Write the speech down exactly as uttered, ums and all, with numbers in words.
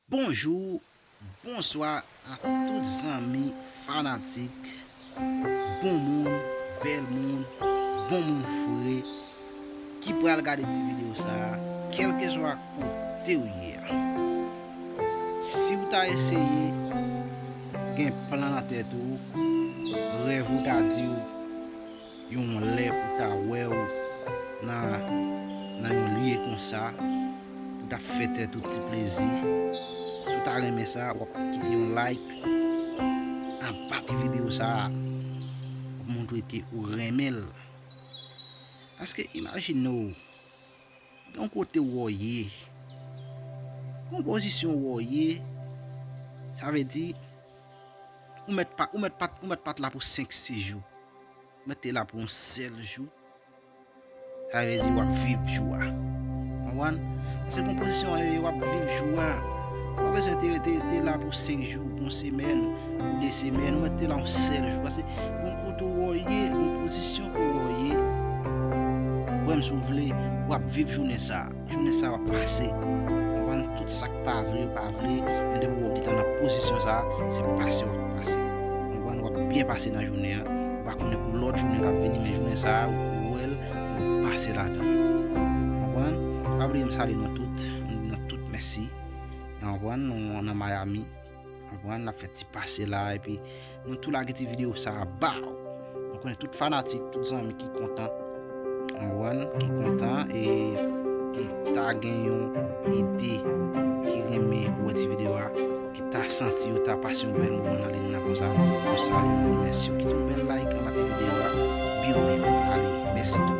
Bonjou, bonswa a tout zanmi, fanatik, bon moun, bèl moun, bon moun fre ki pral gade ti videyo sa a, kèlkeswa kote w ye a. Si w ta eseye gen plan nan tèt ou, rèv ou ta di w yon lè pou ta wè w nan, nan yon lye konsa, pou ta fè tèt ou ti plezi. Si w ta renmen sa, w ap kite yon like anba ti videyo sa a, pou montre ke ou renmen l. Paske imajine w, gen yon kote w ye, gen yon pozisyon w ye, sa vle di, ou mèt pa, ou mèt pa, ou mèt pa t la pou senk, sis jou. Ou mèt te la pou yon sèl jou. Sa vle di w ap viv jou a. Konprann? Paske gon pozisyon w ye, w ap viv jou a. Ou pa bezwen te, te, te la pou senk jou, yon semèn, pou de semèn, ou mèt te la yon sèl jou. Paske gon kote w ye, gon pozisyon ke w ye. Kwè m si w vle, w ap viv jounen sa a. Jounen sa a w ap pase. Konprann? Tout sa k pa vle, w pa vle, men depi w wè w gentan nan pozisyon sa a, se pase w ap pase. Konprann? W ap byen pase nan jounen an. Ou pa konnen pou lòt jounen k ap vini, men jounen sa a, ou wè l, ou pase ladan l. Konprann? Pa bliye m salye nou tout, m di nou tout mèsi. Konprann? Nou nan Miami. Konprann? N ap fè ti pase la, epi nou tou lage ti videyo sa a ba w. Nou konnen tout fanatik, tout zanmi ki kontan, konprann, ki kontan e ki ta gen yon ide, ki renmen wè ti videyo a, ki ta santi yo ta pase yon bèl moman nan liy nan konsa, nou salye, nou remèsye w. Kite yon bèl like anba ti videyo a. Biw, biw. Ale, mèsi tout.